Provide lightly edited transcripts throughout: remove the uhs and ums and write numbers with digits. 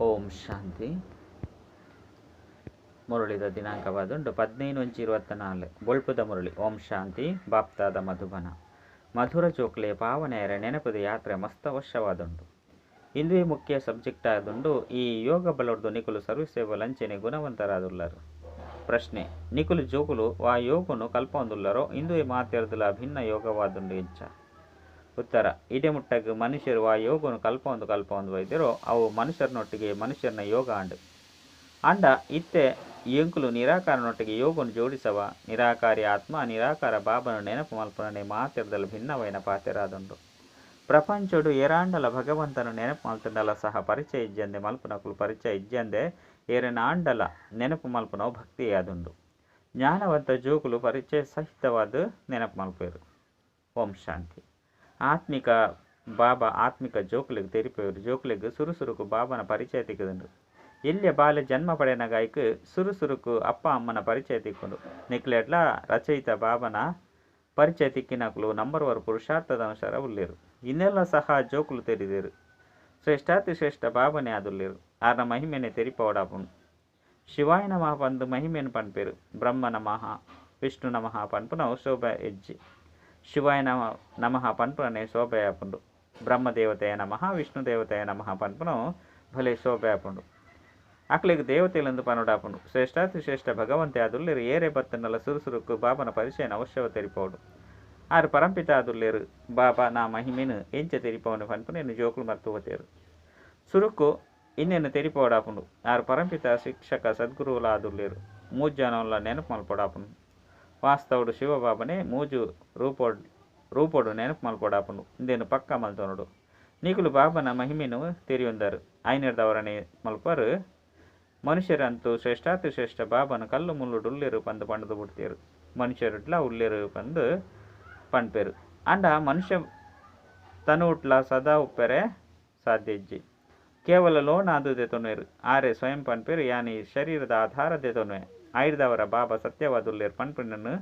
ಓಂ ಶಾಂತಿ. ಮುರಳಿದ ದಿನಾಂಕವಾದುಂಡು 15/1/24. ಬೊಳ್ಪುದ ಮುರಳಿ. ಓಂ ಶಾಂತಿ. ಬಾಪ್ತಾದ ಮಧುಬನ ಮಧುರ ಜೋಕ್ಲೆ ಪಾವನೆಯರ ನೆನಪದ ಯಾತ್ರೆ ಮಸ್ತ ಅವಶ್ಯವಾದುಂಡು. ಇಂದುವೆ ಮುಖ್ಯ ಸಬ್ಜೆಕ್ಟ್ ಆದುಂಡು. ಈ ಯೋಗ ಬಲೊರ್ದು ನಿಕುಲು ಸರ್ವಿಸೇವ ಲಂಚನೆ ಗುಣವಂತರಾದುಲ್ಲರು. ಪ್ರಶ್ನೆ: ನಿಕುಲು ಜೋಕುಲು ವಾ ಯೋಗನು ಕಲ್ಪೊಂದುಲ್ಲರೋ ಇಂದುವೆ ಮಾತೆರ್ದಲ ಭಿನ್ನ ಯೋಗವಾದುಂಡು ಎಂಚ? ಉತ್ತರ: ಇಡೆಮುಟ್ಟಗ್ ಮನುಷ್ಯರು ವಾ ಯೋಗನು ಕಲ್ಪೊಂದು ಕಲ್ಪೊಂದು ಬೈದಿರೋ ಅವು ಮನುಷ್ಯರನೊಟ್ಟಿಗೆ ಮನುಷ್ಯರನ ಯೋಗ ಆಂಡ್. ಅಂಡ ಇತ್ತೆ ಎಂಕುಲು ನಿರಾಕಾರನೊಟ್ಟಿಗೆ ಯೋಗನು ಜೋಡಿಸವ. ನಿರಾಕಾರಿ ಆತ್ಮ ನಿರಾಕಾರ ಬಾಬನು ನೆನಪು ಮಲ್ಪುನನೆ ಮಾತೆರ್ದಲ ಭಿನ್ನವೈನ ಪಾತೆರಾದುಂಡು. ಪ್ರಪಂಚೊಡು ಏರಾಂಡಲ ಭಗವಂತನು ನೆನಪು ಮಲ್ತಂಡಲ ಸಹ ಪರಿಚಯ ಇಜ್ಜಂದೆ ಮಲ್ಪುನಕುಲು ಪರಿಚಯ ಇಜ್ಜಂದೆ ಏರೆನಾಂಡಲ ನೆನಪು ಮಲ್ಪುನವು ಭಕ್ತಿಯಾದುಂಡು. ಜ್ಞಾನವಂತ ಜೋಕುಲು ಪರಿಚಯ ಸಹಿತವಾದ ನೆನಪು ಮಲ್ಪೇರು. ಓಂ ಶಾಂತಿ. ಆತ್ಮಿಕ ಬಾಬಾ ಆತ್ಮಿಕ ಜೋಕುಲೆಗ್ ತೆರಿಪೇರು. ಜೋಕುಲೆಗ್ ಸುರುಸುರುಕು ಬಾಬನ ಪರಿಚಯ ತಿಕ್ಕುದುಂಡು. ಎಲ್ಲಿಯ ಬಾಲೆ ಜನ್ಮ ಪಡೆಯನಗಾಯ್ಕ್ ಸುರುಸುರುಕು ಅಪ್ಪ ಅಮ್ಮನ ಪರಿಚಯ ತಿಕ್ಕೊಂಡು. ನಿಕ್ಲೆಡ್ಲ ರಚಯಿತ ಬಾಬನ ಪರಿಚಯ ತಿಕ್ಕಿನಕುಲು ನಂಬರ್ 1 ಪುರುಷಾರ್ಥದ ಅನುಸಾರ ಉಲ್ಲೇರು. ಇನ್ನೆಲ್ಲ ಸಹ ಜೋಕುಲು ತೆರಿದೇರು. ಶ್ರೇಷ್ಠಾತಿ ಶ್ರೇಷ್ಠ ಬಾಬನೇ ಆದುಲ್ಲೇರು. ಆರ್ನ ಮಹಿಮೆನೆ ತೆರಿಪೋಡಾಪುಂಡು. ಶಿವಾಯ ನಮಃ ಪಂದು ಮಹಿಮೆನು ಪನ್ಪೇರು. ಬ್ರಹ್ಮ ನಮಃ ವಿಷ್ಣು ನಮಃ ಪನ್ಪುನವು ಶೋಭೆ ಹೆಜ್ಜೆ. ಶಿವಾಯ ನಮಃ ಪನ್ಪುನನೆ ಶೋಭೆ ಆಪುಂಡು. ಬ್ರಹ್ಮದೇವತೆಯ ನಮಃ ವಿಷ್ಣು ದೇವತೆಯ ನಮಃ ಪನ್ಪುನವು ಭಲೆ ಶೋಭೆ ಆಪುಂಡು. ಅಕ್ಲೆಗ್ ದೇವತೆಲೆಂದು ಪನುಡಾಪುಂಡು. ಶ್ರೇಷ್ಠಾತಿ ಶ್ರೇಷ್ಠ ಭಗವಂತೆ ಆದುಲ್ಲೇರು. ಏರೆ ಬತ್ತನಲ ಸುರುಸುರುಕು ಬಾಬನ ಪರಿಚಯನ ಅವಶ್ಯವ ತೆರಿಪೋಡು. ಆರು ಪರಂಪಿತ ಆದುಲ್ಲೇರು. ಬಾಬಾ ನಾ ಮಹಿಮೆನು ಎಂಚ ತೆರಿಪವನು ಪನ್ಪುನೇನು ಜೋಕುಲು ಮರ್ತು ಹೋತೇರು. ಸುರುಕು ಇನ್ನೇನು ತೆರಿಪೋಡಾಪುಂಡು. ಆರು ಪರಂಪಿತ ಶಿಕ್ಷಕ ಸದ್ಗುರುವುಲ ಆದುಲ್ಲೇರು. ಮೂಜನವಲ್ಲ ನೆನಪು ಮಲ್ಪೊಡಾಪುಂಡು. ವಾಸ್ತವಡು ಶಿವಬಾಬನೇ ಮೂಜು ರೂಪೋಡು ನೆನಪು ಮಲ್ಪೊಡಾಪುಂಡು. ಇಂದೇನು ಪಕ್ಕ ಮಲ್ತೊನುಡು. ನೀಕುಲು ಬಾಬನ ಮಹಿಮೆನು ತೆರಿಯೊಂದರು. ಐನೆರ್ದವರನೆ ಮಲ್ಪರು. ಮನುಷ್ಯರಂತೂ ಶ್ರೇಷ್ಠಾತಿ ಶ್ರೇಷ್ಠ ಬಾಬನ ಕಲ್ಲು ಮುಳ್ಳುಡು ಉಲ್ಲೇರು ಪಂದು ಪಂಡದು ಬಿಡ್ತೇರು. ಮನುಷ್ಯರುಡ್ಲ ಉಲ್ಲೇರು ಪಂದು ಪಣ್ಪೇರು. ಅಂಡ ಮನುಷ್ಯ ತನುಟ್ಲ ಸದಾ ಉಪ್ಪೆರೆ ಸಾಧ್ಯ ಇಜ್ಜಿ. ಕೇವಲ ಲೋಣ ಅದು ದೆತೊನುವೆರು. ಆರೆ ಸ್ವಯಂ ಪನ್ಪೇರು ಯಾನಿ ಶರೀರದ ಆಧಾರ ದೆತೊನುವೆ. ಆಯ್ದವರ ಬಾಬಾ ಸತ್ಯವಾದುಲ್ಲೇರು ಪನ್ಪಿನನ್ನು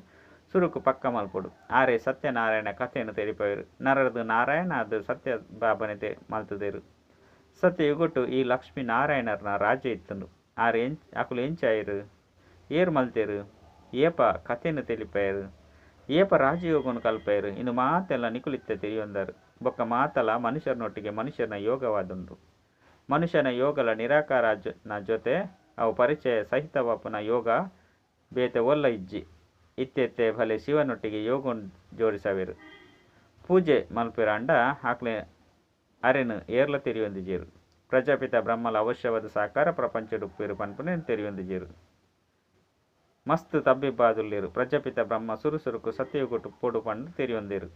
ಸುರುಕು ಪಕ್ಕ ಮಲ್ಪೊಡು. ಆರೆ ಸತ್ಯನಾರಾಯಣ ಕಥೆಯನ್ನು ತೆರಿಪೇರು. ನರದು ನಾರಾಯಣ ಅದು ಸತ್ಯ ಬಾಬನೆ ಮಲ್ತದೇರು. ಸತ್ಯಯುಗೊಟ್ಟು ಈ ಲಕ್ಷ್ಮೀ ನಾರಾಯಣರ್ನ ರಾಜ್ಯ ಇತ್ತುಂಡು. ಆರು ಅಕುಲು ಎಂಚಾಯರು ಏರು ಮಲ್ತೇರು ಏಪ ಕಥೆಯನ್ನು ತಿಳಿಪಾಯರು ಏಪ ರಾಜಯೋಗವನ್ನು ಕಲ್ಪಾಯರು ಇನ್ನು ಮಾತೆಲ್ಲ ನಿಕುಲಿತ್ತೆ ತಿಳಿಯೊಂದರು. ಬೊಕ್ಕ ಮಾತಲ ಮನುಷ್ಯರನೊಟ್ಟಿಗೆ ಮನುಷ್ಯನ ಯೋಗವಾದುಂಡು. ಮನುಷ್ಯನ ಯೋಗಲ ನಿರಾಕಾರ ಜೊತೆ ಅವು ಪರಿಚಯ ಸಹಿತವಾಪುನ ಯೋಗ ಬೇತೆ ಒಲ್ಲ ಇಜ್ಜಿ. ಇತ್ತೆತ್ತೆ ಭಲೆ ಶಿವನೊಟ್ಟಿಗೆ ಯೋಗನ್ ಜೋಡಿಸವೇರು. ಪೂಜೆ ಮಲ್ಪಿರಾಂಡ ಆಕ್ಲೆ ಅರೆನು ಏರ್ಲ ತೆರಿಯೊಂದಿಜೇರು. ಪ್ರಜಾಪಿತ ಬ್ರಹ್ಮಲ ಅವಶ್ಯವಾದ ಸಾಕಾರ ಪ್ರಪಂಚಡುಪ್ಪೇರು ಪನ್ಪುನೆ ತೆರಿಯೊಂದಿಜೇರು. ಮಸ್ತ್ ತಬ್ಬಿಬ್ಬಾದುಲ್ಲೇರು. ಪ್ರಜಾಪಿತ ಬ್ರಹ್ಮ ಸುರುಸುರುಕು ಸತ್ಯಯುಗೊಟ್ಟು ಪೊಡು ಪಂಡು ತೆರಿಯೊಂದೇರು.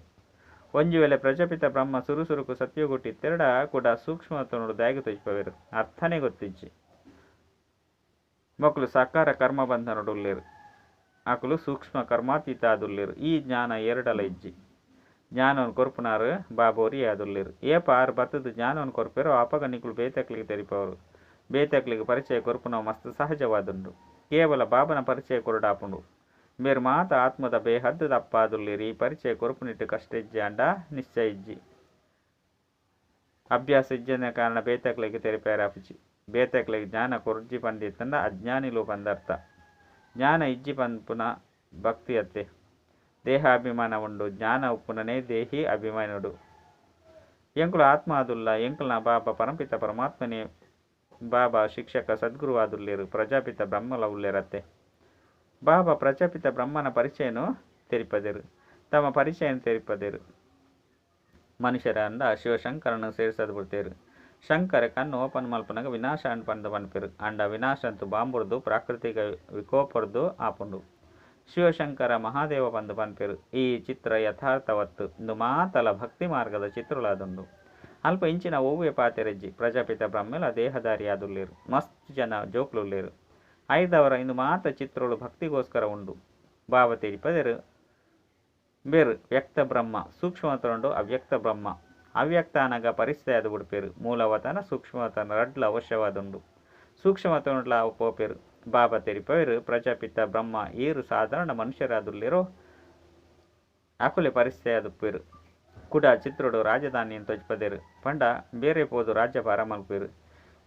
ಒಂಜಿ ವೇಳೆ ಪ್ರಜಾಪಿತ ಬ್ರಹ್ಮ ಸುರುಸುರುಕು ಸತ್ಯಯುಗೊಟ್ಟು ಇತ್ತೆರಡ ಕೂಡ ಸೂಕ್ಷ್ಮತನೋಡು ದಾಯಗ ತೊಜ್ಪವೇರು. ಅರ್ಥನೇ ಗೊತ್ತಿಜ್ಜಿ. ಮಕ್ಕಳು ಸಾಕಾರ ಕರ್ಮ ಬಂಧನಡುಲ್ಲೇರು. ಆಕುಲು ಸೂಕ್ಷ್ಮ ಕರ್ಮಾತೀತ ಆದುಲ್ಲೇರು. ಈ ಜ್ಞಾನ ಎರಡಲ ಇಜ್ಜಿ. ಜ್ಞಾನವನ್ನು ಕೊರ್ಪುನಾರು ಬಾಬೋರಿ ಆದುಲ್ಲೇರು. ಏಪ ಆರು ಬತ್ತದ ಜ್ಞಾನವನ್ನು ಕೊರ್ಪೇರೋ ಅಪಗ ನಿಕುಲು ಬೇತಕ್ಲಿಗೆ ತೆರಿಪವರು. ಬೇತಕ್ಲಿಗೆ ಪರಿಚಯ ಕೊರ್ಪುನವು ಮಸ್ತ್ ಸಹಜವಾದುಂಡು. ಕೇವಲ ಬಾಬನ ಪರಿಚಯ ಕೊರಡಾಪುಂಡು. ಮೇರು ಮಾತ ಆತ್ಮದ ಬೇಹದ್ದು ತಪ್ಪಾದುಲ್ಲೇರು. ಈ ಪರಿಚಯ ಕೊರ್ಪುನಿಟ್ಟು ಕಷ್ಟ ಇಜ್ಜಿ ಅಂಡ ನಿಶ್ಚಯ ಇಜ್ಜಿ. ಅಭ್ಯಾಸ ಇಜ್ಜನ ಕಾರಣ ಬೇತಕ್ಲಿಗೆ ತೆರಿಪೇರಾಪುಜಿ. ಬೇತಕ್ಲಿಗೆ ಜ್ಞಾನ ಕೊರ್ಜಿ ಪಂಡಿತ್ತಂಡ ಅಜ್ಞಾನಿಲು ಪಂದರ್ಥ. ಜ್ಞಾನ ಇಜ್ಜಿ ಪನ್ಪುನ ಭಕ್ತಿ ಅತ್ತೆ. ದೇಹಾಭಿಮಾನ ಉಂಡು. ಜ್ಞಾನ ಉಪ್ಪುನನೇ ದೇಹಿ ಅಭಿಮಾನುಡು. ಎಂಕುಲು ಆತ್ಮ ಆದುಲ್ಲ. ಎಂಕುಲ್ನ ಬಾಬಾ ಪರಂಪಿತ ಪರಮಾತ್ಮನೇ ಬಾಬಾ ಶಿಕ್ಷಕ ಸದ್ಗುರು ಆದುಲ್ಲೇರು. ಪ್ರಜಾಪಿತ ಬ್ರಹ್ಮಲ ಉಲ್ಲೇರತ್ತೆ. ಬಾಬಾ ಪ್ರಜಾಪಿತ ಬ್ರಹ್ಮನ ಪರಿಚಯನು ತೆರಿಪದೇರು. ತಮ್ಮ ಪರಿಚಯನು ತೆರಿಪದೇರು. ಮನುಷ್ಯರ ಅಂದ ಶಿವಶಂಕರನು ಸೇರಿಸದು ಬಿಡ್ತೇರು. ಶಂಕರ ಕಣ್ಣು ಓಪನ್ ಮಲ್ಪನಗ ವಿನಾಶ ಅಂಡ್ ಪಂದು ಪನ್ಪೇರು. ಅಂಡ ವಿನಾಶ ಅಂತೂ ಬಾಂಬುರ್ದು ಪ್ರಾಕೃತಿಕ ವಿಕೋಪರ್ದು ಆಪುಂಡು. ಶಿವಶಂಕರ ಮಹಾದೇವ ಪಂದು ಪನ್ಪೇರು. ಈ ಚಿತ್ರ ಯಥಾರ್ಥವತ್ತು. ಇಂದು ಮಾತಲ ಭಕ್ತಿ ಮಾರ್ಗದ ಚಿತ್ರಲಾದುಂಡು. ಅಲ್ಪ ಇಂಚಿನ ಒವ್ವೆ ಪಾತೆರೆಜ್ಜಿ. ಪ್ರಜಾಪಿತ ಬ್ರಹ್ಮೆಲ ದೇಹಧಾರಿ ಆದುಲ್ಲೇರು. ಮಸ್ತ್ ಜನ ಜೋಕ್ಲುಲ್ಲೇರು. ಐದವರ ಇಂದು ಮಾತ ಚಿತ್ರಗಳು ಭಕ್ತಿಗೋಸ್ಕರ ಉಂಡು. ಭಾವ ತೆರಿಪದೇರು. ಬೇರು ವ್ಯಕ್ತ ಬ್ರಹ್ಮ ಸೂಕ್ಷ್ಮತನುಂಡು ಅವ್ಯಕ್ತ ಬ್ರಹ್ಮ. ಅವ್ಯಕ್ತ ಅನಗ ಪರಿಸ್ಥಿತಿ ಅದು ಬಿಡ್ಪೇರು. ಮೂಲವತನ ಸೂಕ್ಷ್ಮತನ ರಡ್ಲ ಅವಶ್ಯವಾದುಂಡು. ಸೂಕ್ಷ್ಮತನುಡ್ಲ ಪೋಪೇರು. ಬಾಬಾ ತೆರಿಪೇರು. ಪ್ರಜಾಪಿತ ಬ್ರಹ್ಮ ಏರು ಸಾಧಾರಣ ಮನುಷ್ಯರಾದುಲ್ಲೇರೋ ಅಕುಲೆ ಪರಿಸ್ಥಿತಿ ಆದುಪ್ಪೇರು. ಕುಡ ಚಿತ್ರಡು ರಾಜಧಾನಿಯನ್ನು ತೊಜ್ಪದೇರು. ಪಂಡ ಬೇರೆ ಪೋದು ರಾಜ್ಯಭಾರ ಮಲ್ಪೇರು.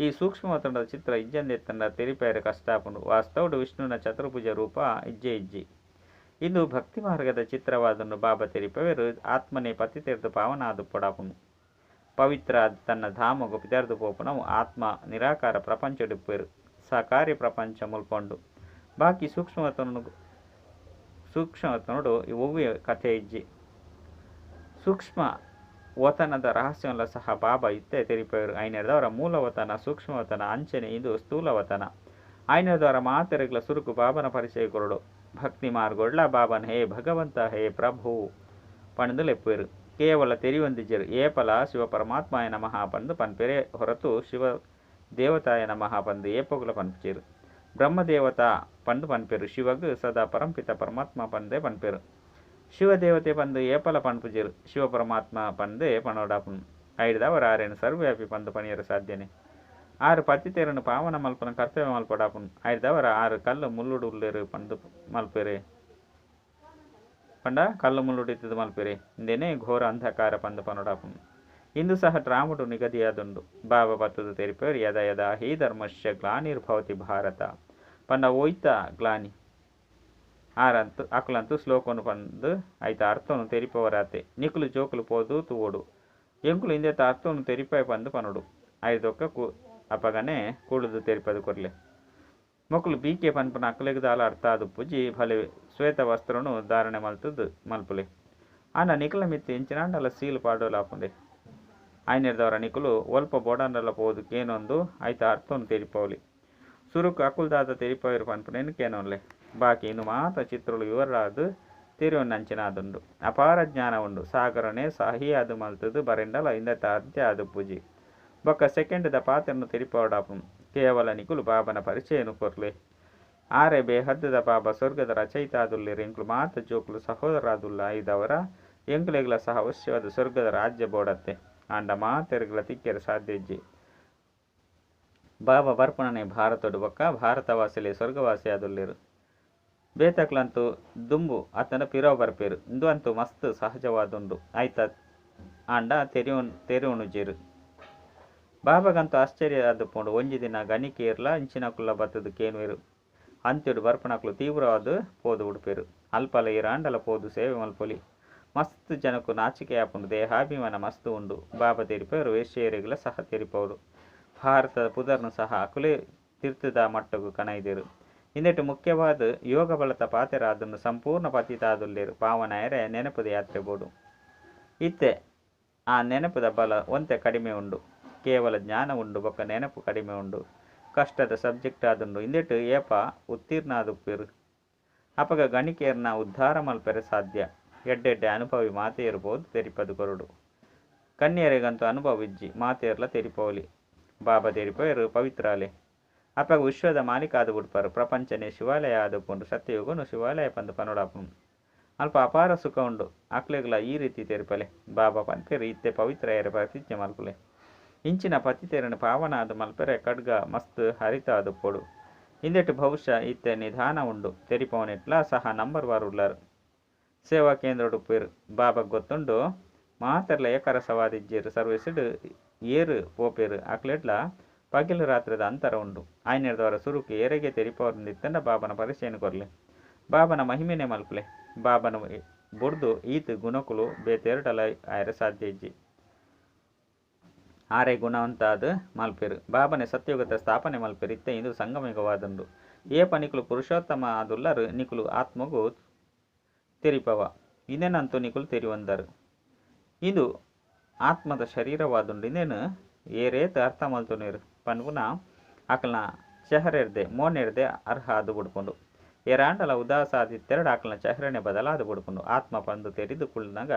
ಈ ಸೂಕ್ಷ್ಮವತನದ ಚಿತ್ರ ಇಜ್ಜಂದೆತ್ತಂಡ ತೆರಿಪೇರೆ ಕಷ್ಟಾಪುಂಡು. ವಾಸ್ತವಡು ವಿಷ್ಣುನ ಚತುರ್ಭುಜ ರೂಪ ಇಜ್ಜೆ ಇಜ್ಜಿ. ಇಂದು ಭಕ್ತಿ ಮಾರ್ಗದ ಚಿತ್ರವಾದನ್ನು ಬಾಬಾ ತೆರಿಪವೇರು ಆತ್ಮನೇ ಪತಿತೆರ್ದು ಪಾವನಾದು ಪೊಡಾಪುನು. ಪವಿತ್ರ ತನ್ನ ಧಾಮಗು ಪಿದರ್ದು ಪೋಪುನವು ಆತ್ಮ ನಿರಾಕಾರ ಪ್ರಪಂಚಡಿಪ್ಪೇರು ಸಾಕಾರಿ ಪ್ರಪಂಚ ಮುಲ್ಪೊಂಡು. ಬಾಕಿ ಸೂಕ್ಷ್ಮವತನೋಡು ಒವ್ವೆ ಕಥೆ ಇಜ್ಜಿ. ಸೂಕ್ಷ್ಮ ವತನದ ರಹಸ್ಯವಲ್ಲ ಸಹ ಬಾಬಾ ಇತ್ತೆ ತೆರಿಪೇರು. ಐನೆರ್ದವರ ಮೂಲವತನ ಸೂಕ್ಷ್ಮವತನ ಅಂಚನೆ ಇದು ಸ್ಥೂಲವತನ. ಐನೆರ್ದವರ ಮಾತೆರೆಗ್ಲ ಸುರುಕು ಬಾಬನ ಪರಿಚಯ ಕೊರಡು. ಭಕ್ತಿ ಮಾರ್ಗೊಡ್ಲ ಬಾಬನ್ ಹೇ ಭಗವಂತ ಹೇ ಪ್ರಭು ಪಂದು ಲೆಪ್ಪೇರು. ಕೇವಲ ತೆರಿಯೊಂದಿಜರು ಏಪಲ ಶಿವ ಪರಮಾತ್ಮಾಯ ನಮಃ ಪಂದು ಪನ್ಪೆರೆ ಹೊರತು ಶಿವ ದೇವತಾಯ ನಮಃ ಪಂದು ಏಪಗುಲ ಪನ್ಪುಜೆರು. ಬ್ರಹ್ಮದೇವತಾ ಪಂದು ಪನ್ಪೆರು. ಶಿವಗ್ ಸದಾ ಪರಂಪಿತ ಪರಮಾತ್ಮ ಪಂದೇ ಪನ್ಪೆರು. ಶಿವದೇವತೆ ಪಂದು ಏಪಲ ಪನ್ಪುಜೆರು. ಶಿವ ಪರಮಾತ್ಮ ಪಂದೇ ಪಣೋಡಾಪುನು. ಐಡ್ದವರ ಆರೇನು ಸರ್ವ್ಯಾಪಿ ಪಂದು ಪಣಿಯರ ಸಾಧ್ಯನೆ. ಆರು ಪತಿತೆರನ್ನು ಪಾವನ ಮಲ್ಪನ ಕರ್ತವ್ಯ ಮಲ್ಪಡಾಪುನು. ಐಡ್ದವರ ಆರು ಕಲ್ಲು ಮುಳ್ಳುಡು ಉಲ್ಲೇರು ಪಂದು ಮಲ್ಪೆರೆ ಪಂಡ ಕಲ್ಲು ಮುಳ್ಳುಡು ಇತ್ತದು ಮಲ್ಪೆರೆ ಇಂದೇನೆ ಘೋರ ಅಂಧಕಾರ ಪಂದು ಪನೋಡಾಪುನು. ಇಂದು ಸಹ ಡ್ರಾಮುಡು ನಿಗದಿಯಾದುಂಡು. ಬಾಬಾ ಪತ್ತದು ತೆರಿಪೇರು ಯದ ಯದ ಹಿ ಧರ್ಮಸ್ಯ ಗ್ಲಾನಿರ್ಭವತಿ ಭಾರತ ಪಂಡ ಓಯ್ತ ಗ್ಲಾನಿ ಆರಂತು ಅಕುಲಂತು ಶ್ಲೋಕನು ಪಂದು ಐತ ಅರ್ಥವನ್ನು ತೆರಿಪವರಾತೆ. ನಿಕುಲು ಜೋಕುಲು ಪೋದು ತೂವೋಡು ಎಂಕುಲು ಇಂದೆತ ಅರ್ಥವನ್ನು ತೆರಿಪಾಯ ಪಂದು ಪನೋಡು. ಐದೊಕ್ಕ ಅಪಗನೆ ಕೂಡುದು ತೆರಿಪದು ಕೊರ್ಲೆ. ಮೊಕುಲು ಬೀಕೆ ಪನ್ಪುನ ಅಕುಲೆಗ್ ದಾಲ ಅರ್ಥ ಆದು ಪೂಜಿ ಭಲೆ ಶ್ವೇತ ವಸ್ತ್ರನು ಧಾರಣೆ ಮಲ್ತದು ಮಲ್ಪುಲೆ. ಆಂಡ ನಿಕುಲ ಮಿತ್ತು ಎಂಚಿನಾಂಡಲ ಸೀಲ್ ಪಾಡೋಲಾಪುಂಡೆ. ಆಯ್ನೆರ್ದವರ ನಿಕುಲು ಒಲ್ಪ ಬೋಡಾಂಡಲ ಪೋದು ಕೇನೊಂದು ಐತ ಅರ್ಥವನ್ನು ತೆರಿಪವಲಿ. ಸುರುಕು ಅಕುಲ್ದಾದ ತೆರಿಪವೇರು ಪನ್ಪುನೇನು ಕೇನೊನ್ಲೆ. ಬಾಕಿ ಇನ್ನು ಮಾತ ಚಿತ್ರಗಳು ವಿವರಾದ ತೆರಿಯೊನ್ನಂಚಿನಾದುಂಡು. ಅಪಾರ ಜ್ಞಾನ ಉಂಡು. ಸಾಗರನೇ ಸಾಹಿಯಾದು ಮಲ್ತದು ಬರೆಂಡಲ ಇಂದತ ಅಂತ್ಯ ಆದು ಪೂಜಿ ಬೊಕ್ಕ ಸೆಕೆಂಡ್ದ ಪಾತ್ರನು ತೆರಿಪವಡಾಪುನು. ಕೇವಲ ನಿಕುಲು ಬಾಬನ ಪರಿಚಯನು ಕೊರ್ಲೆ. ಆರೆ ಬೇಹದ್ದದ ಬಾಬಾ ಸ್ವರ್ಗದ ರಚಯಿತ ಆದುಲ್ಲೇರು. ಎಂಕುಲು ಮಾತ ಜೋಕುಲು ಸಹೋದರಾದುಲ್ಲ. ಐದವರ ಎಂಕುಲೆಗ್ಲ ಸಹ ಅವಶ್ಯವಾದ ಸ್ವರ್ಗದ ರಾಜ್ಯ ಬೋಡತ್ತೆ. ಆಂಡ ಮಾತೆರ್ಗ್ಲ ತಿಕ್ಕೆರೆ ಸಾಧ್ಯ ಇಜ್ಜಿ. ಬಾಬಾ ಬರ್ಪಣನೆ ಭಾರತಡು ಬೊಕ್ಕ ಭಾರತವಾಸಿಲೆ ಸ್ವರ್ಗವಾಸಿ ಆದುಲ್ಲೇರು. ಬೇತಕ್ಲಂತೂ ದುಂಬು ಆತನ ಪಿರವು ಬರ್ಪೇರು. ಇಂದು ಅಂತೂ ಮಸ್ತ್ ಸಹಜವಾದುಂಡು. ಆಯ್ತ ಆಂಡ ತೆರಿಯೋಣುಜೇರು. ಬಾಬಾಗಂತೂ ಆಶ್ಚರ್ಯ ಆದುಪೋಂಡು. ಒಂಜಿ ದಿನ ಗಣಿಕೇರ್ಲ ಇಂಚಿನಕುಲ್ಲ ಬತ್ತದು ಕೇನುವೆರು. ಅಂತ್ಯಡು ಬರ್ಪಣಕುಲು ತೀವ್ರವಾದ ಪೋದು ಉಡುಪೇರು. ಅಲ್ಪಲ ಇರಾಂಡಲ ಪೋದು ಸೇವೆ ಮಲ್ಪೊಲಿ. ಮಸ್ತ್ ಜನಕು ನಾಚಿಕೆ ಆಪುಂಡು. ದೇಹಾಭಿಮಾನ ಮಸ್ತ್ ಉಂಡು. ಬಾಬಾ ತೆರಿಪೇರು ವೇಶ್ಯೆಯರಿಗ್ಲ ಸಹ ತೆರಿಪವರು. ಭಾರತದ ಪುದರ್ನು ಸಹ ಅಕುಲೇ ತೀರ್ಥದ ಮಟ್ಟಗು ಕಣೈದೇರು. ಇಂದೆಟು ಮುಖ್ಯವಾದ ಯೋಗ ಬಲತ ಪಾತೆರಾದನ್ನು ಸಂಪೂರ್ಣ ಪತಿತಾದುಲ್ಲೇರು. ಪಾವನಾಯರೆ ನೆನಪುದ ಯಾತ್ರೆ ಬೋಡು. ಇತ್ತೆ ಆ ನೆನಪುದ ಬಲ ಒಂತೆ ಕಡಿಮೆ ಉಂಡು. ಕೇವಲ ಜ್ಞಾನ ಉಂಡು ಬೊಕ್ಕ ನೆನಪು ಕಡಿಮೆ ಉಂಡು. ಕಷ್ಟದ ಸಬ್ಜೆಕ್ಟ್ ಆದುಂಡು. ಇಂದೆಟು ಏಪ ಉತ್ತೀರ್ಣ ಆದುಪ್ಪೇರು. ಅಪಗ ಗಣಿಕೇರ್ನ ಉದ್ಧಾರ ಮಲ್ಪೆರೆ ಸಾಧ್ಯ. ಎಡ್ಡೆಡ್ಡೆ ಅನುಭವಿ ಮಾತೆಯರು ಬೋದು ತೆರಿಪದು ಕೊರಡು. ಕನ್ಯರೆಗಂತೂ ಅನುಭವ ಇಜ್ಜಿ. ಮಾತೆಯರ್ಲ ತೆರಿಪವಲಿ. ಬಾಬಾ ತೆರಿಪವೇರು ಪವಿತ್ರಾಲೆ. ಅಪಗ ವಿಶ್ವದ ಮಾಲೀಕ ಆದು ಬಿಡ್ಪಾರು. ಪ್ರಪಂಚನೇ ಶಿವಾಲಯ ಆದುಪ್ಪುಂಡು. ಸತ್ಯಯುಗನು ಶಿವಾಲಯ ಪಂದು ಪನೋಡಾಪುಂಡು. ಅಲ್ಪ ಅಪಾರ ಸುಖ ಉಂಡು. ಅಕ್ಲೆಗ್ಲ ಈ ರೀತಿ ತೆರಿಪಲೆ. ಬಾಬಾ ಪನ್ಪೇರು ಇತ್ತೆ ಪವಿತ್ರ ಪ್ರತಿಜ್ಞೆ ಮಲ್ಪುಲೆ. ಇಂಚಿನ ಪತಿತೆರನ್ನು ಪಾವನ ಆದು ಮಲ್ಪೆರೆ ಖಡ್ಗ ಮಸ್ತ್ ಹರಿತ ಆದುಪ್ಪೊಡು. ಇಂದೆಟು ಬಹುಶಃ ಇತ್ತೆ ನಿಧಾನ ಉಂಡು. ತೆರಿಪವನೆಟ್ಲ ಸಹ ನಂಬರ್ ವಾರ್ ಉಳ್ಳಾರು. ಸೇವಾ ಕೇಂದ್ರಡುಪ್ಪೇರು. ಬಾಬಾ ಗೊತ್ತುಂಡು ಮಾತೆರ್ಲ ಏಕರಸವಾದಿಜ್ಜೇರು. ಸರ್ವಿಸ್ಡ್ ಏರು ಪೋಪೇರು ಅಕ್ಲೆಡ್ಲ ಪಗಿಲು ರಾತ್ರಿದ ಅಂತರ ಉಂಡು. ಆಯ್ನೆರ್ದವರ ಸುರುಕು ಏರೆಗೆ ತೆರಿಪವರಂದಿತ್ತಂಡ ಬಾಬನ ಪರಿಚಯನ ಕೊರ್ಲೆ. ಬಾಬನ ಮಹಿಮೆನೆ ಮಲ್ಪುಲೆ. ಬಾಬನ ಬುಡ್ದು ಈತ್ ಗುಣಕುಲು ಬೇತೆರಡಲ ಆಯರೆ ಸಾಧ್ಯ ಇಜ್ಜಿ. ಆರೆ ಗುಣವಂತಾದ ಮಲ್ಪೇರು. ಬಾಬನೆ ಸತ್ಯಯುಗದ ಸ್ಥಾಪನೆ ಮಲ್ಪೇರು. ಇತ್ತೆ ಇಂದು ಸಂಗಮಿಕವಾದುಂಡು. ಏಪ ನಿಕುಲು ಪುರುಷೋತ್ತಮ ಆದುಲ್ಲರು ನಿಕುಲು ಆತ್ಮಗು ತೆರಿಪವ. ಇಂದೇನಂತೂ ನಿಕುಲು ತೆರಿವಂದರು. ಇದು ಆತ್ಮದ ಶರೀರವಾದುಂಡು. ಇಂದೇನು ಏರೇತ ಅರ್ಥ ಮಲ್ತುನೇರು ಪನ್ಪುನ ಅಕಲ್ನ ಚೆಹರೆರ್ದೆ ಮೋನೆರ್ದೆ ಅರ್ಹ ಆದು ಬುಡ್ಪುಂಡು. ಏರಾಂಡಲ ಉದಾಸಾದಿತ್ತೆರಡು ಆಕಲ್ನ ಚೆಹರೆನೆ ಬದಲಾದ ಬುಡ್ಪುಂಡು. ಆತ್ಮ ಪಂದು ತೆರಿದು ಕುಳ್ನಾಗ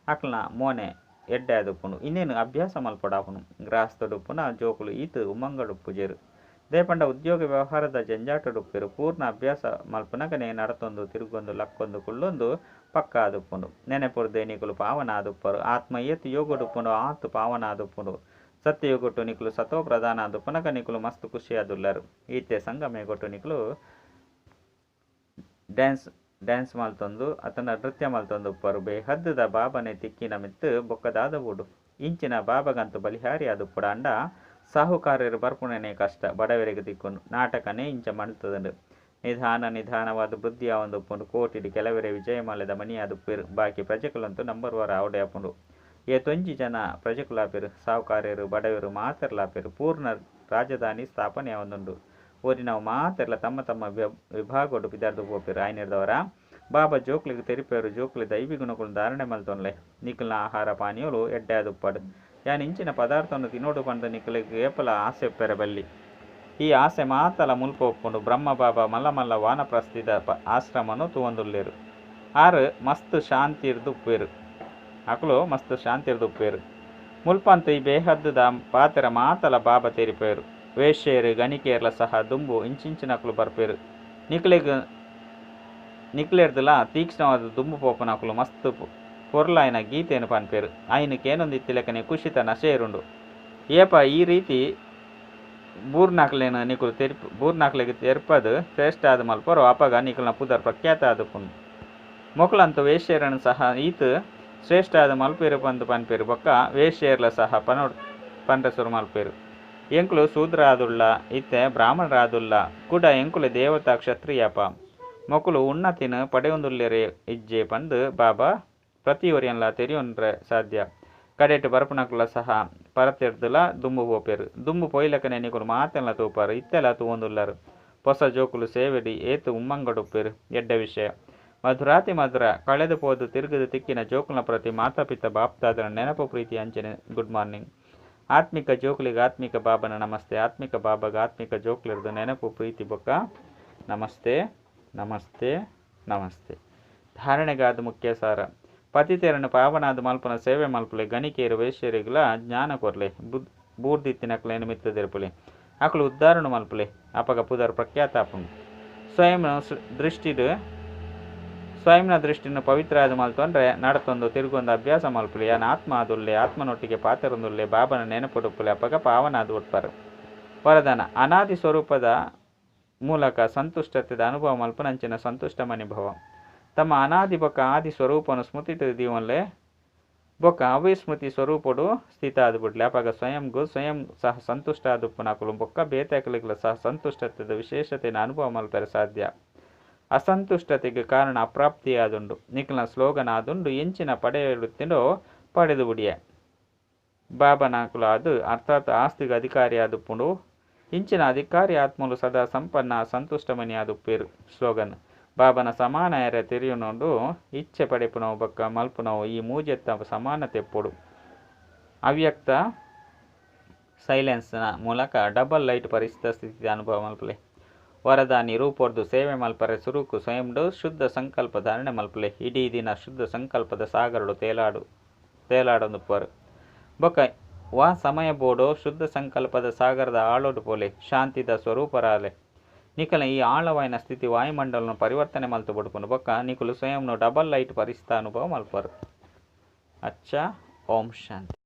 ಆಕಲ್ನ ಮೋನೆ ಎಡ್ಡೆ ಆದುಪ್ಪುಂಡು. ಇನ್ನೇನು ಅಭ್ಯಾಸ ಮಲ್ಪಡಾಪುನು. ಗೃಹಸ್ಥಡುಪ್ಪುನ ಜೋಕುಲು ಈತ್ ಉಮ್ಮಂಗಡುಪ್ಪುಜೇರು. ದೇಪಂಡ ಉದ್ಯೋಗ ವ್ಯವಹಾರದ ಜಂಜಾಟಡುಪ್ಪೇರು. ಪೂರ್ಣ ಅಭ್ಯಾಸ ಮಲ್ಪುನಗನೆ ನಡತೊಂದು ತಿರುಗೊಂದು ಲಕ್ಕೊಂದು ಕುಳ್ಳೊಂದು ಪಕ್ಕ ಆದುಪ್ಪುಂಡು. ನೆನೆಪುರ್ದೆ ನಿಕುಲು ಪಾವನ ಆದುಪ್ಪರು. ಆತ್ಮ ಏತ್ ಯೋಗಡುಪ್ಪುಂಡು ಆತ್ ಪಾವನ ಆದುಪ್ಪುಂಡು. ಸತ್ಯಯುಗೊಟ್ಟು ನಿಕುಲು ಸತೋ ಪ್ರಧಾನ ಆದುಪ್ಪುನಗ ನಿಕುಲು ಮಸ್ತ್ ಖುಷಿಯಾದುಲ್ಲರು. ಈತೆ ಸಂಗಮೇಗೊಟ್ಟು ನಿಕುಲು ಡ್ಯಾನ್ಸ್ ಡ್ಯಾನ್ಸ್ ಮಲ್ತೊಂದು ಅತನ ನೃತ್ಯ ಮಲ್ತೊಂದು ಉಪ್ಪರು. ಬೇಹದ್ದದ ಬಾಬನೆ ತಿಕ್ಕಿನ ಮಿತ್ತು ಬೊಕ್ಕದಾದ ಬೂಡು. ಇಂಚಿನ ಬಾಬಗಂತು ಬಲಿಹಾರಿ ಆದುಪ್ಪುಡ. ಅಂಡ ಸಾಹುಕಾರೆರ್ ಬರ್ಪುನನೇ ಕಷ್ಟ ಬಡವೆರೆಗ್ ತಿಕ್ಕುಂಡು. ನಾಟಕನೇ ಇಂಚ ಮಲ್ತ್ದ್ಂಡ್. ನಿಧಾನ ನಿಧಾನವಾದ್ ವೃದ್ಧಿ ಆವೊಂದುಪ್ಪುಂಡು. ಕೋಟಿಡ್ ಕೆಲವೆರೇ ವಿಜಯಮಾಲೆದ ಮಣಿ ಆದುಪ್ಪುವೆರ್. ಬಾಕಿ ಪ್ರಜೆಕುಲಂತೂ ನಂಬರ್ವಾರ್ ಆವೊಡೇ ಆಪುಂಡು. ಏತೊಂಜಿ ಜನ ಪ್ರಜೆಕುಲಾಪೆರ್. ಸಾಹುಕಾರೆರ್, ಬಡವೆರ್ ಮಾತೆರ್ಲಾ ಆಪೆರ್. ಪೂರ್ಣ ರಾಜಧಾನಿ ಸ್ಥಾಪನೆ ಆವೊಂದುಂಡು. ಒರಿನವು ಮಾತೆರ್ಲಾ ತಮ್ಮ ತಮ್ಮ ವಿಭಾಗೊಡು ಪಿದಾಡ್ದ್ ಪೋಪೆರ್. ಆಯಿನೆಡ್ದಾವರ ಬಾಬಾ ಜೋಕ್ಲೆಗ್ ತೆರಿಪಾವೆರ್, ಜೋಕ್ಲೆ ದೈವಿ ಗುಣಕುಲು ಧಾರಣೆ ಮಲ್ತೊನ್ಲೆ. ನಿಕಲ್ನ ಆಹಾರ ಪಾನೀಯೊಲು ಎಡ್ಡೆ ಆದುಪ್ಪಡ್. ಯಾನ್ ಇಂಚಿನ ಪದಾರ್ಥೊನು ತಿನೊಡು ಪಂದ್ ನಿಕಲೆಗ್ ಏಪಲ ಆಸೆ ಉಪ್ಪೆರೆ ಬಲ್ಲಿ. ಈ ಆಸೆ ಮಾತಲ ಮುಲ್ಪ ಉಪ್ಪುಂಡು. ಬ್ರಹ್ಮ ಬಾಬಾ ಮಲ್ಲ ಮಲ್ಲ ವಾನಪ್ರಸ್ಥಿದ ಆಶ್ರಮನ್ ತೂವೊಂದುಲ್ಲೆರ್. ಆರ್ ಮಸ್ತ್ ಶಾಂತಿರ್ದ್ ಉಪ್ಪುವೆರ್. ಅಕುಲು ಮಸ್ತ್ ಶಾಂತಿರ್ದ್ ಉಪ್ಪುವೆರ್. ಮುಲ್ಪಂತೂ ಈ ಬೇಹದ್ದುದ ಪಾತೆರ ಮಾತಲ ಬಾಬಾ ತೆರಿಪಾವೆರ್. ವೇಶ್ಯೆಯೆರ್, ಗಣಿಕೆಯೆರ್ಲ ಸಹ ದುಂಬು ಇಂಚಿಂಚಿನಕುಲು ಬರ್ಪೆರ್. ನಿಕಲೆಗ್ ನಿಕ್ಲೆರ್ದ್ಲಾ ತೀಕ್ಷ್ಣವಾದ್ ದುಂಬು ಪೋಪುನಕುಲು ಮಸ್ತ್ ಪೊರ್ಲಾಯಿನ ಗೀತೆನ್ ಪನ್ಪೆರ್. ಐನ್ ಕೇನೊಂದಿತ್ತಿಲೆಕನೆ ಖುಷಿತ ನಶೆ ಏರುಂಡು. ಏಪ ಈ ರೀತಿ ಬೂರ್ನಕ್ಲೆನ್ ನಿಕುಲು ತೆರಿಪ್ ಬೂರ್ನಕ್ಲೆಗ್ ತೆರ್ಪದ್ ಶ್ರೇಷ್ಠ ಆದ್ ಮಲ್ಪುವರೋ ಅಪಗ ನಿಕಲ್ನ ಪುದರ್ ಪ್ರಖ್ಯಾತ ಆದುಪ್ಪುಂಡು. ಮೊಕುಲಂತೂ ವೇಶ್ಯೆರೆನ್ ಸಹ ಈತ್ ಶ್ರೇಷ್ಠ ಆದ್ ಮಲ್ಪುವೆರ್ ಪಂದ್ ಪನ್ಪೆರ್ ಬೊಕ್ಕ ವೇಶ್ಯೆಯೆರ್ಲ ಸಹ ಪನೊಡ್ ಪನ್ರೆ ಸುರು ಮಲ್ಪುವೆರ್. ಎಂಕುಲು ಶೂದ್ರ ಆದುಳ್ಳ ಇತ್ತೆ ಬ್ರಾಹ್ಮಣರಾದುಲ್ಲ ಕುಡ ಎಂಕುಲೆ ದೇವತಾ ಕ್ಷತ್ರಿಯಾಪ. ಮೊಕುಲು ಉನ್ನತಿನ್ ಪಡೆಯೊಂದುಲ್ಲೆರ್ ಇಜ್ಜೆ ಪಂದ್ ಬಾಬಾ ಪ್ರತಿಯೊರಿಯನ್ಲಾ ತೆರಿಯೊನ್ರೆ ಸಾಧ್ಯ. ಕಡೆಟ್ ಬರ್ಪುನಕುಲ್ಲ ಸಹ ಪರತಿರ್ದ್ ಲ ದುಂಬು ಪೋಪೆರ್. ದುಂಬು ಪೋಯಿಲೆಕನೆ ನಿಕುಲು ಮಾತೆನ್ಲಾ ತೂಪರ್. ಇತ್ತೆಲ ತೂವೊಂದುಲ್ಲರ್. ಪೊಸ ಜೋಕುಲು ಸೇವೆಡ್ ಏತ್ ಉಮ್ಮಂಗಡ್ ಉಪ್ಪೆರ್. ಎಡ್ಡೆ ವಿಷಯ. ಮಧುರಾತಿ ಮಧುರ, ಕಳೆದ್ ಪೋದು ತಿರುಗುದು ತಿಕ್ಕಿನ ಜೋಕುಲ್ನ ಪ್ರತಿ ಮಾತಾಪಿತಾ ಬಾಪ್ದಾದನ ನೆನಪು ಪ್ರೀತಿ ಅಂಚನೆ ಗುಡ್ ಮಾರ್ನಿಂಗ್. ಆತ್ಮಿಕ ಜೋಕುಲೆಗ್ ಆತ್ಮಿಕ ಬಾಬನ ನಮಸ್ತೆ. ಆತ್ಮಿಕ ಬಾಬಾಗ್ ಆತ್ಮಿಕ ಜೋಕುಲೆರ್ದ್ ನೆನಪು ಪ್ರೀತಿ ಬೊಕ್ಕ ನಮಸ್ತೆ ನಮಸ್ತೆ ನಮಸ್ತೆ. ಧಾರಣೆಗಾದ್ ಮುಖ್ಯ ಸಾರ. ಪತಿತೆರೆನ್ ಪಾವನಾದ್ ಮಲ್ಪುನ ಸೇವೆ ಮಲ್ಪುಲೆ. ಗಣಿಕೆಯೆರ್ ವೇಶ್ಯೆರೆಗ್ಲಾ ಜ್ಞಾನ ಕೊರ್ಲೆ. ಬೂರ್ದಿತ್ತಿನಕ್ಲೆನ್ ಮಿತ್ತ್ ದೆರ್ಪುಲೆ. ಅಕುಲು ಉದ್ಧಾರಣ ಮಲ್ಪುಲೆ. ಅಪಗ ಪುದರ್ ಪ್ರಖ್ಯಾತ ಆಪುಂಡು. ಸ್ವಯಂ ದೃಷ್ಟಿಡ್ ಸ್ವಯಂನ ದೃಷ್ಟಿನ ಪವಿತ್ರ ಆದ್ ಮಲ್ತೊಂಡ್ರೆ ನಡತೊಂದು ತಿರುಗೊಂದು ಅಭ್ಯಾಸ ಮಲ್ಪುಲೆ. ಯಾನ್ ಆತ್ಮ ಆದುಲ್ಲೆ, ಆತ್ಮನೊಟ್ಟಿಗೆ ಪಾತೆರೊಂದುಲ್ಲೆ, ಬಾಬನ ನೆನಪುಡುಪ್ಪುಲೆ. ಅಪಗ ಪಾವನಾದ್ ಉಟ್ಪರ್. ವರದಾನ ಅನಾದಿ ಸ್ವರೂಪದ ಮೂಲಕ ಸಂತುಷ್ಟತೆದ ಅನುಭವ ಮಲ್ಪುನಂಚಿನ ಸಂತುಷ್ಟ ಮಣಿಭವ. ತಮ್ಮ ಅನಾದಿ ಬೊಕ್ಕ ಆದಿ ಸ್ವರೂಪನು ಸ್ಮೃತಿ ದೀವೊನ್ಲೆ ಬೊಕ್ಕ ಅವೇ ಸ್ಮೃತಿ ಸ್ವರೂಪಡು ಸ್ಥಿತ ಆದ್ ಬಿಡ್ಲೆ. ಅಪಗ ಸ್ವಯಂಗು ಸ್ವಯಂ ಸಹ ಸಂತುಷ್ಟ ಆದುಪ್ಪುನಕುಲು ಬೊಕ್ಕ ಬೇತೆಕುಲೆಗ್ಲ ಸಹ ಸಂತುಷ್ಟತೆದ ವಿಶೇಷತೆಯನ್ನು ಅನುಭವ ಮಲ್ಪೆರೆ ಸಾಧ್ಯ. ಅಸಂತುಷ್ಟತೆಗೆ ಕಾರಣ ಅಪ್ರಾಪ್ತಿ ಆದುಂಡು. ನಿಕಲ್ನ ಸ್ಲೋಗನ್ ಆದುಂಡು ಎಂಚಿನ ಪಡೆಯೊಡುತ್ತಿಂಡೋ ಪಡೆದು ಬುಡಿಯೆ. ಬಾಬನಕುಲು ಆದ್ ಅರ್ಥಾತ್ ಆಸ್ತಿಗೆ ಅಧಿಕಾರಿ ಆದುಪ್ಪುಂಡು. ಇಂಚಿನ ಅಧಿಕಾರಿ ಆತ್ಮಲು ಸದಾ ಸಂಪನ್ನ ಸಂತುಷ್ಟಮಣಿ ಆದುಪ್ಪೇರು. ಸ್ಲೋಗನ್ ಬಾಬನ ಸಮಾನ ಎರೆ ತೆರಿಯೊನುಂಡು ಇಚ್ಛೆ ಪಡೆಪುನವು ಬೊಕ್ಕ ಮಲ್ಪುನವು ಈ ಮೂಜೆತ್ತ ಸಮಾನತೆ ಎಪ್ಪೊಡು. ಅವ್ಯಕ್ತ ಸೈಲೆನ್ಸ್ನ ಮೂಲಕ ಡಬಲ್ ಲೈಟ್ ಪರಿಸ್ಥಿತ ಸ್ಥಿತಿ ಅನುಭವ ಮಲ್ಪುಲೆ. ವರದಾನಿ ರೂಪೊರ್ದು ಸೇವೆ ಮಲ್ಪರೆ ಸುರುಕು ಸ್ವಯಂಡು ಶುದ್ಧ ಸಂಕಲ್ಪ ಧಾರಣೆ ಮಲ್ಪುಲೆ. ಇಡೀ ದಿನ ಶುದ್ಧ ಸಂಕಲ್ಪದ ಸಾಗರಡು ತೇಲಾಡು ತೇಲಾಡೊಂದುಪ್ಪುವರು. ಬೊಕ್ಕ ವಾ ಸಮಯ ಬೋಡೋ ಶುದ್ಧ ಸಂಕಲ್ಪದ ಸಾಗರದ ಆಳೋಡು ಪೋಲೆ. ಶಾಂತಿದ ಸ್ವರೂಪರಾಲೆ. ನಿಕಲ ಈ ಆಳವಾಯಿನ ಸ್ಥಿತಿ ವಾಯುಮಂಡಲನು ಪರಿವರ್ತನೆ ಮಲ್ತು ಬುಡ್ಪುಂಡು. ಬೊಕ್ಕ ನಿಕುಲು ಸ್ವಯಂನು ಡಬಲ್ ಲೈಟ್ ಪರಿಸ್ಥಿತ ಅನುಭವ ಮಲ್ಪರು. ಅಚ್ಚಾ, ಓಂ ಶಾಂತಿ.